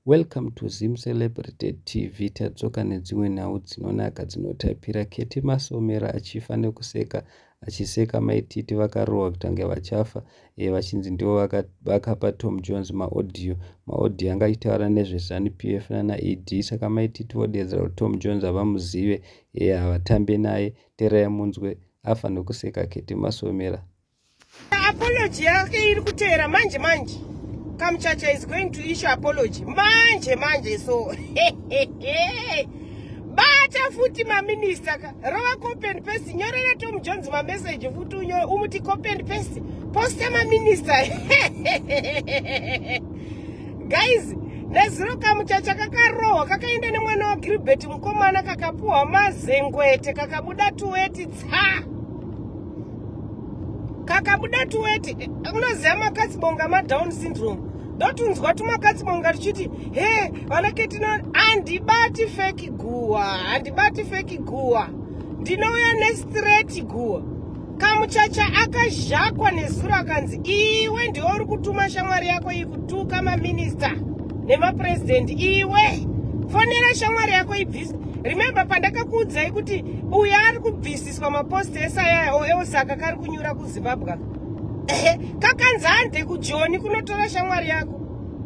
Welcome to Zim Celebrity TV. Tadzoka nedzimwe nhau dzinonaka dzinotapira. Ketty Masomera achifa nekuseka, achiseka maititi vakarohwa kutange vachafa e, vachinzi ndivo vakapa Tom Jones maaudio. Maaudio anga achitaura nezveZanu PF nana ED. Saka maititi vodedzera kuti Tom Jones havamuzive, e, havatambe naye. Terai munzwe afa nekuseka Ketty Masomera. Apology yake iri kuteera manje manje. Kamuchacha is going to issue apology manje manje. So bata futi maminista ka, rova copy and paste, nyorera Tom Jones mameseji futi, umuti copy and paste, posta maminista. Guys, nezuro kamuchacha kakarohwa, kakaenda nemwana waGilbert mukomana, kakapuhwa mazengwete, kakabuda tuweti tsa, kakabuda tuweti. Unoziva makatsibonga maDown syndrome, ndotunzwa tumakatsibonga tuchiti he vana Ketino. Handibati fake guwa, handibati fake guwa, ndinouya nestraight guwa. Kamuchacha akazhakwa nezuro, akanzi iwe ndiwe uri kutuma shamwari yako iyi kutuka maminista nemapurezidendi. Iwe fonera shamwari yako ibvise. Remember pandakakuudzai kuti uyo ari kubvisiswa maposti ese ayaya eosaka kari kunyura kuZimbabwe, kakanzi hande kuJoni kunotora shamwari yako.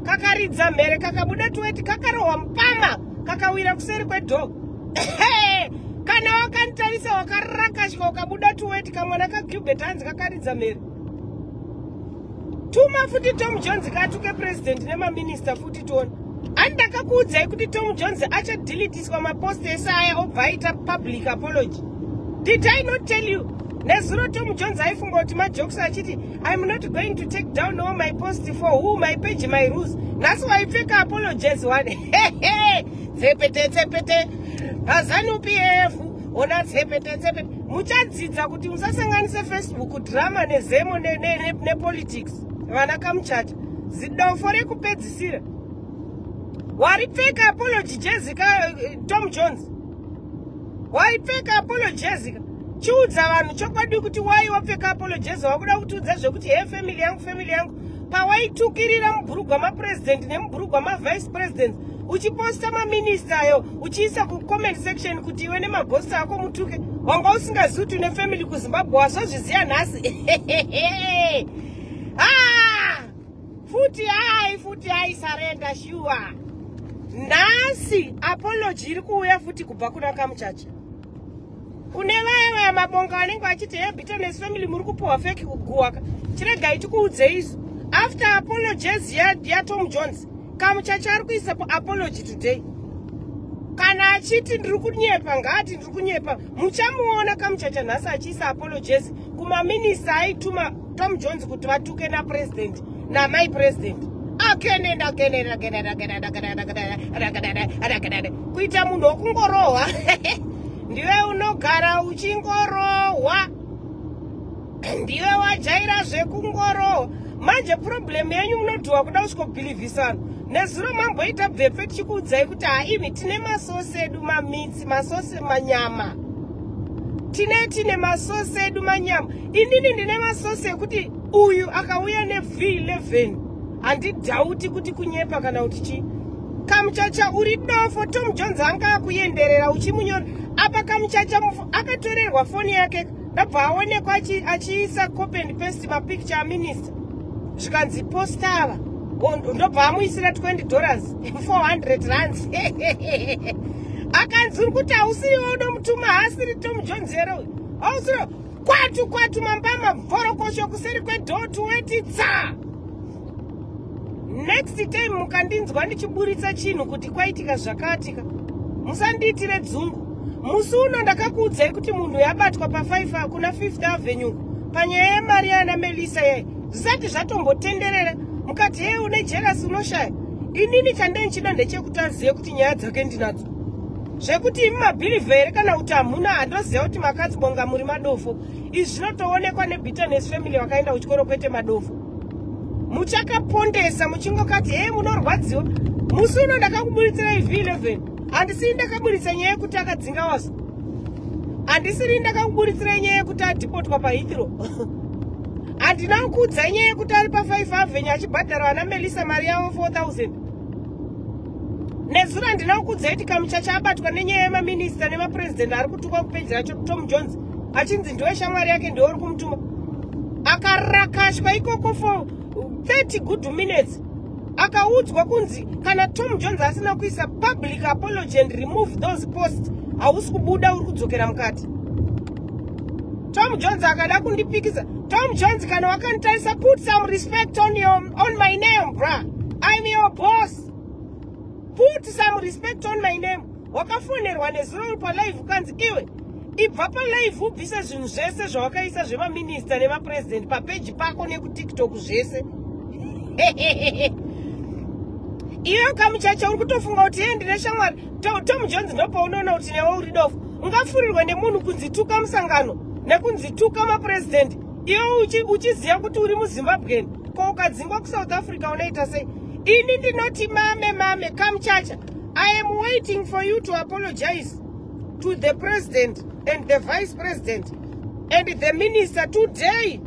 Kakaridza mhere, kakabuda tuweti, kakarohwa mupama, kakawira kuseri kwedoor. Kana wakanditarisa, wakarakashwa, ukabuda tuweti. Kamwana kaGilbert hanzi kakaridza mhere. Tuma futi Tom Jones katuke president nemaminista futi tione. Ani ndakakuudzai kuti Tom Jones achadeletiswa maposti ese aya, obva aita public apology. Did I not tell you? Nezuro Tom Jones aifunga kuti majokes, achiti I'm not going to take down all my post, for who? My page, my rules. Nhasi waipfeka apologies one. Tsepete tsepete paZanu PF, ona tsepete tsepete. Muchadzidza kuti musasanganise Facebook drama nezemo nepolitics. Vana kamuchata, zidofo rekupedzisira waripfeka apology jezi ka. Tom Jones waipfeka apology jezi ka. Chiudza vanhu chokwadi kuti wai wapfeka apology jezi. Wakuda kutiudza zvekuti he family yangu, family yangu, pawaitukirira mubhurugwa mapurezidendi nemubhurugwa mavice president, uchiposta maminista ayo, uchiisa kucomment section kuti iwe nemagosti ako mutuke, wanga usingazivi kuti une family kuZimbabwe. Wazozviziva nhasi. Ah! Futi hai, futi hai, surrender sure. Nhasi apology iri kuuya futi kubva kuna kamuchacha, kune vaya vaya mabonga vanenge vachiti he bitterness family, muri kupuhwa fake kuguwaka. Chiregai tikuudzei isu, after apologies yaTom ya Jones, kamuchacha ari kuisa apology today. Kana achiti ndiri kunyepa, ngaati ndiri kunyepa. Muchamuona kamuchacha nhasi achiisa apologies kumaminista aituma Tom Jones kuti vatuke napresident namai president. Akenenda kenenda kenenda kenenda kenenda kenenda kenenda kenenda, kuita munhu wokungorohwa. Ndiwe unogara uchingorohwa, ndiwe wajaira zvekungorohwa. Manje problem yenyu munodhuwa kuda kusvikobhilivhisana. Nezuro mamboita bvepfe tichikuudzai kuti haimi, tine masosi edu, mamitsi, masosi, manyama. Tine masosi edu, manyama. Inini ndine masosi ekuti uyu akauya neV11 handidhauti kuti kunyepa kana kuti chii. Kamuchacha uri dofo. Tom Jones anga akuenderera uchimunyora apa. Kamuchacha akatorerwa foni yake, ndabva aonekwa achiisa copy and paste mapicture aminista, zvikanzi posta ava, ndobva amuisira $20, 400 rands. Akanzi uri kuti hausiriwo unomutuma, haasiri Tom Jones here uyu? Hausiri. Kwatu kwatu, mambama, mvorokosho kuseri kwedoor, tuweti tsa. Next time mukandinzwa ndichiburitsa chinhu kuti kwaitika zvakatika, musandiitire dzungu. Musi uno ndakakuudzai kuti munhu yabatwa pa5 kuna Fifth Avenue panyaya yemari yana Melisa yai, zvisati zvatombotenderera, mukati hei une jealous, unoshaya. Inini chandenichida ndechekuti azive kuti nyaya dzake ndinadzo. Zvekuti imi mabhilivha here kana kuti hamuna, handoziva kuti makadzibonga muri madofo. Izvi zvinotoonekwa nebitterness family vakaenda kuchikoro, kwete madofo muchakapondesa muchingokati hei munorwadziwa. Musi uno ndakakuburitsira V11, handisiri ndakaburitsa nyaya yekuti akadzinga wazo, handisiri ndakakuburitsira nyaya yekuti adhipotwa paHeathrow, handina kukuudza nyaya yekuti ari pa5 Avenue achibhadhara vana Melisa mari yavo 4000. Nezuro handina kukudzai kuti Kamuchacha abatwa nenyaya yemaminista nemapurezidendi ari kutukwa kupeji racho Tom Jones achinzi ndiwe shamwari yake ndiwe uri kumutuma. Akarakashwa ikoko for 30 good minutes akaudzwa kunzi kana Tom Jones asina kuisa public apology and remove those posts hausi kubuda uri kudzokera mukati. Tom Jones akada kundipikisa. Tom Jones kana wakanditarisa put some respect on your on my name bruh. I'm your boss. Put some respect on my name. Wakafonerwa nezuro uri palive ukanzi iwe ibva palive ubvise zvinhu zvese zvawakaisa zvemaminista nemapresident papeji pako nekutiktok zvese. Iwe kamuchacha uri kutofunga kuti yee ndine shamwari Tom Jones ndopaunoona kuti newe uri dofo. Ungafurirwe nemunhu kunzi tuka musangano nekunzi tuka mapresident iwe uchiziva kuti uri muZimbabwean ko ukadzingwa kuSouth Africa unoita sei? Ini ndinoti mame mame kamuchacha I am waiting for you to apologize to the president and the vice president and the minister today.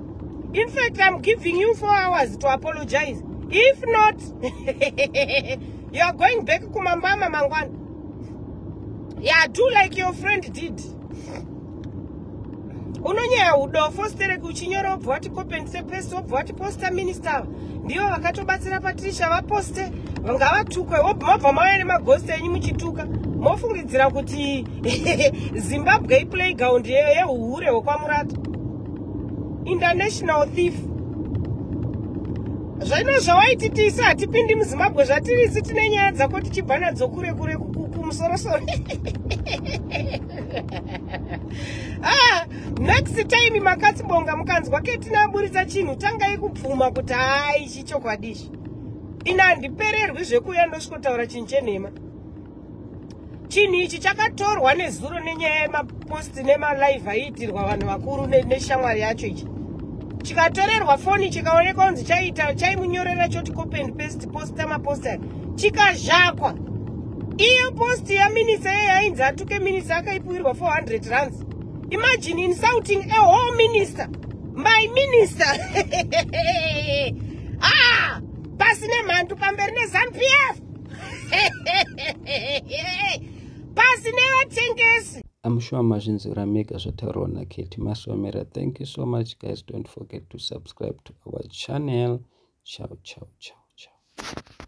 In fact, I'm giving you 4 hours to apologize. If not, you are going back kumambama mangwana. Yeah, do like your friend did. Unonyaya udofo stereki uchinyora wobva wati copy and paste wobva wati posta minister ndivo vakatobatsira Patricia vaposte ngavatukwe wobva mauya nemagosti enyu muchituka mofungidzira kuti Zimbabwe iplayground yehuhure hwekwamurata international thief zvino zvawaiti tisi hatipindi muzimbabwe zvatirisi tine nyaya dzako tichibva nadzo kure kure kumusorosoro ah, next time makatsibonga mukanzwa ketina aburitsa chinhu tangai kubvuma kuti haa ichi chokwadi ichi ini handipererwi zvekuuya ndosvikotaura chinhu chenhema chinhu ichi chakatorwa nezuro nenyaya yemapost nemalive aiitirwa vanhu vakuru neshamwari yacho ichi chikatorerwa foni chikaonekwa kunzi chaiita chaimunyorera choti copy and paste posta maposta chikazhakwa iyo post yaminista iye yainzi atuke minista akaipuwirwa 400 rands imagine insulting a whole minister my minister ah pasi nemhandu pamberi nezanu pf pasi nevatengesi I'm sure mazvinzwira mega zvataurwa naKeti Masomera. Thank you so much guys. Don't forget to subscribe to our channel. Ciao, ciao, ciao, ciao.